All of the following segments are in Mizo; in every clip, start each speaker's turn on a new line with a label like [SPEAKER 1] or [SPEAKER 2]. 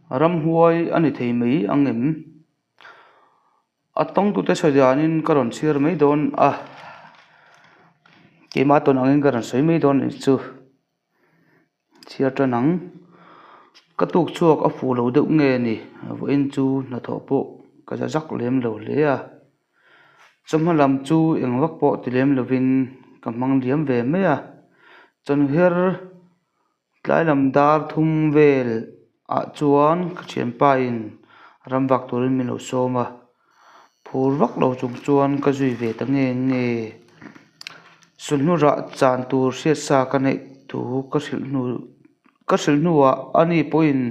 [SPEAKER 1] Ramhuai a ni thei mai ang em? A tawngtute sawi danin ka rawn chhiar mai dawn a, keimah tawn angin ka rawn sawi mai dawn anih chu. Chhiar tan ang. Ka tuk chhuak a fuh lo deuh nge ni? Vawiin chu hnathawh pawh ka za zak lem lo hle a. Chawhma lam chu eng vak pawh ti lem lovin ka hmang liam ve mai a. Chawnher tlai lam dar thum vel ah chuan ka thianpa in ram vak turin min lo sawm a. Phur vak lo chung chuan ka zui ve ta nge nge. Sulhnu rah chan tur hriat sa ka neih thu ka hrilh hnu ka hrilh hnuah ani pawhin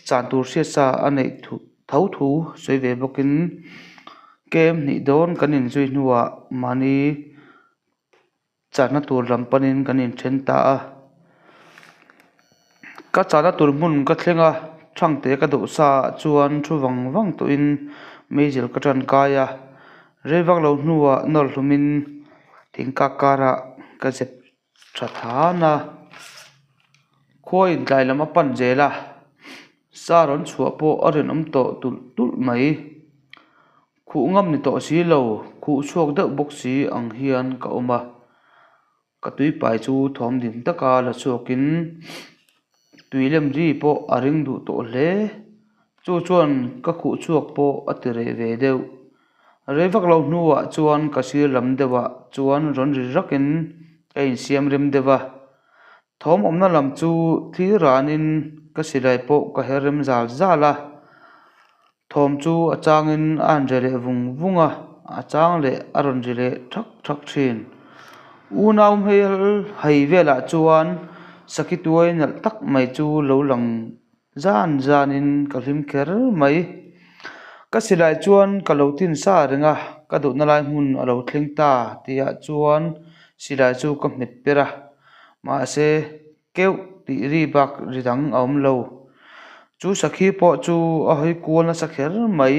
[SPEAKER 1] chan tur hriat sa a neih thu tho thu sawi ve bawkin kem hnih dawn kan inzui hnuah mahni Chahna tur lam panin kan inthen ta a, ka chahna tur hmun ka thleng a, Thangte ka duh sa ah chuan thu vang vang tawhin meizel ka tan kai a, rei vak lo hnuah nawr hlumin thingkak karah ka zep tha than a, khua intlai lam a pan zel a, sa rawn chhuah pawh a rinawm tawh tulh tulh mai. Khuh ngam ni tawh si lo, khuh chhuak deuh bawk si ang hian ka awm a. Ka tuipai chu thawm dim taka la chhuakin tui lem ri pawh a ring duh tawh hle. Chu chuan ka khuh chhuak pawh a ti reh ve deuh. Rei vak lo hnuah chuan ka sir lam deuhah chuan rawn ri rakin ka insiam rem deuh a. Thawm awmna lam chu thlir ranin ka silai pawh ka her rem zal zal a. Thawm chu a changin a han ri leh vung vung a, a chang leh a rawn ri leh thak thak thin. Unau hmel hai velah chuan sakhi tuai nalh tak mai chu lo lang zan zanin ka hlim kher mai. Ka silai chuan ka lo tin sa reng a, ka duhna lai hmun a lo thleng ta tihah chuan silai chu ka hmet per a, mahse Keuh tih ri bak ri dang a awm lo. Chu sakhi pawh chu a hawi kual nasa kher mai.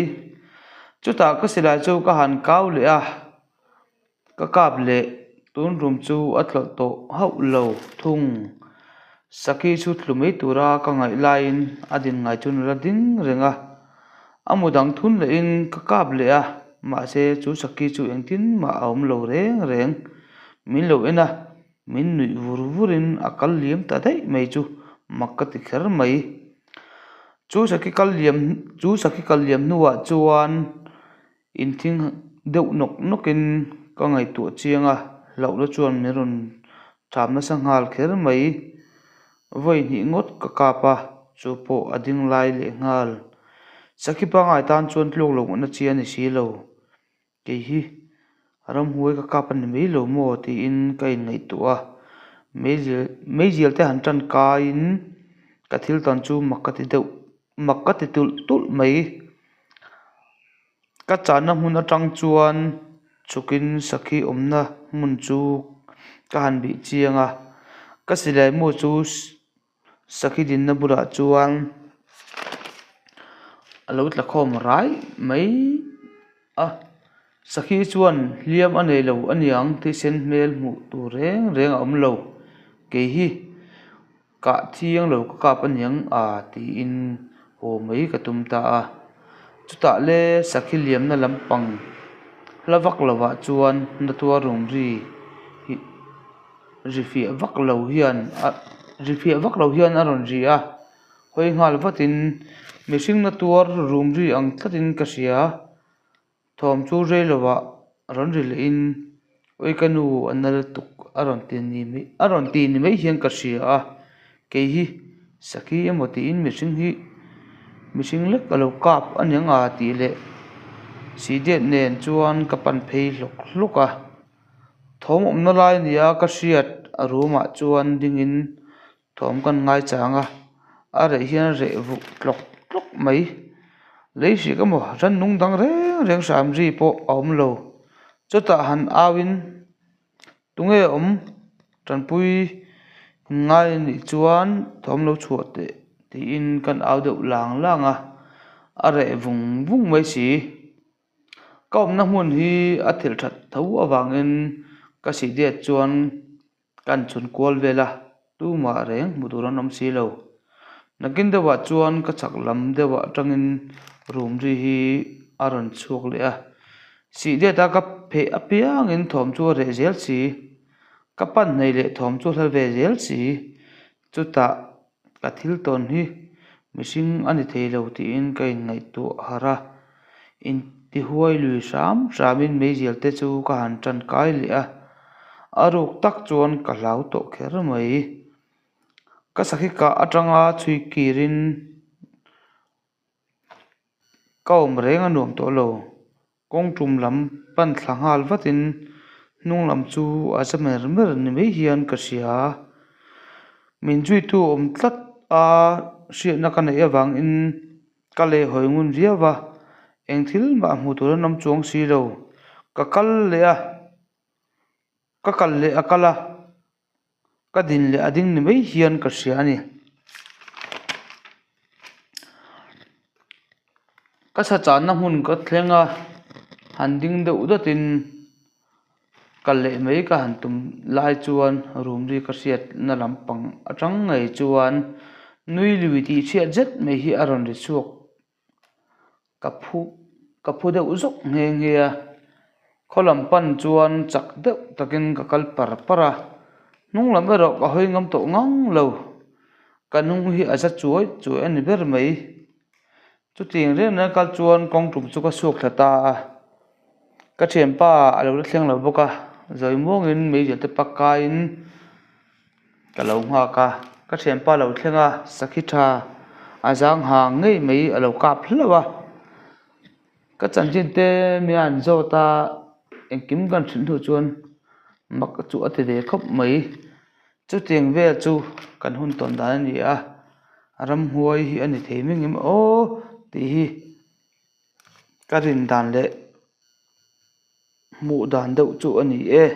[SPEAKER 1] Chutah ka silai chu ka han kau leh a, ka kap leh tun rum chu a tlawlh tawh hauh lo thung. Sakhi chu tlu mai tura ka ngaih laiin a din ngai chu nula ding reng a, a mu dang thun lehin ka kap leh a, mahse chu sakhi chu engtin mah a awm lo reng reng. Min lo en a. Min nuih vur vur in a kal liam ta daih mai chu mak ka ti kher mai. Chu sakhi kal liam chu sakhi kal liam hnuah chuan inthing deuh nawk nawk in ka ngaihtuah chiang a, hlauhna chuan min rawn tham nasa nghal kher mai. Vawi hnih ngawt ka kap a, chu pawh a ding lai leh nghal. Sakhi pangngai tan chuan tluk loh ngawtna chi a ni si lo. Kei hi ramhuai ka kap a ni mai lo maw tiin ka inngaihtuah a, meizial meizial te han tan kaiin ka thil tawn chu mak ka ti deuh mak ka ti tulh tulh mai. Ka channa hmun atang chuan chhukin sakhi awmna hmun chu ka han bih chiang a, ka silai mu chu. Sakhi dinna bulah chuan a lo tla khawm rai mai a sakhi chuan hliam a nei lo a niang thisen hmel hmuh tur reng reng a awm lo kei hi kah thiang lo ka kap a niang a tiin haw mai ka tum ta a chutah le sakhi liamna lampang hla vak lovah chuan na tuar rum ri hi. Ri fiah vak lo hian a ri fiah vak lo hian a rawn ri a hawi nghal vatin mihring na tuar rum ri ang tlatin ka hria thawm chu rei lovah rawn ri lehin awi ka nu a na lutuk a rawn ti ni mai a rawn ti ni mai hian ka hria a kei hi sakhi emaw tiin mihring hi mihring lek a lo kap a niang a tih leh sihdiat nen chuan ka pan phei hlawk hlawk a. Thawm awmna lai nia ka hriat a room ah chuan dingin thawm kan ngaichang a a reh hian a reh vuk tlawk tlawk mai lei hrik emaw rannung dang reng reng hram ri pawh a awm lo chutah han au in tunge awm tanpui ngai a nih chuan thawm lo chhuah teh tiin kan au deuh lang lang a a reh vung vung mai si. Ka awmna hmun hi a thil that tho avangin ka si diat chuan ka han chhun kual vel a tumah reng hmuh tur an awm si lo. Nakin deuhah chuan ka chak lam deuhah atangin rum ri hi a rawn chhuak leh a. Sih let a ka pheh apiangin thawm chu a reh zel si. Ka pan hnaih leh thawm chu a hla ve zel si. Chutah ka thil tawn hi mihring a ni thei lo tiin ka inngaihtuah harh a. Intihuai lui hram hramin meizial te chu ka han tan kai leh a. A ruk tak chuan ka hlau tawh kher mai. Ka sakhi kah atanga chhui kirin ka awm reng a nuam tawh lo. Kawng tum lam pan thla nghal vatin hnung lam chu a za mer mer ni mai hian ka hria. Min zuitu awm tlat a hriatna ka neih avangin ka leh hawi ngun viau va, eng thil mah hmuh tur an awm chuang si lo. Ka kal leh a, ka kal leh a kal a. Ka din leh a ding ni mai hian ka hria a ni. Ka sa channa hmun ka thleng a, han ding deuh dawtin kal leh mai ka han tum lai chuan room ri ka hriatna lampang atang ngei chuan nui lui tih hriat zet mai hi a rawn ri chhuak. Ka phu ka phu deuh zawk nghe nghe a, khaw lam pan chuan chak deuh takin ka kal par par a, hnung lam erawh ka hawi ngam tawh ngang lo, ka hnung hi a za chuai chuai a ni ber mai. Chutiang reng reng kal chuan kawng tum chu ka chhuak thla ta a, ka thianpa a lo la thleng lo bawk a, zawi muangin meizial te pak kaiin. Ka lo nghak a, ka thianpa lo thleng a, sakhi tha a zang hang ngei mai a lo kap hlauh a, ka chanchin te mi a an zawt a, engkim kan hrilh hnu chuan mak chu a ti ve khawp mai, chutiang vel chu kan hun tawn dan a ni a, ramhuai hi a ni thei mai ngem aw tih hi ka rin dan leh hmuh dan deuh chu a ni e.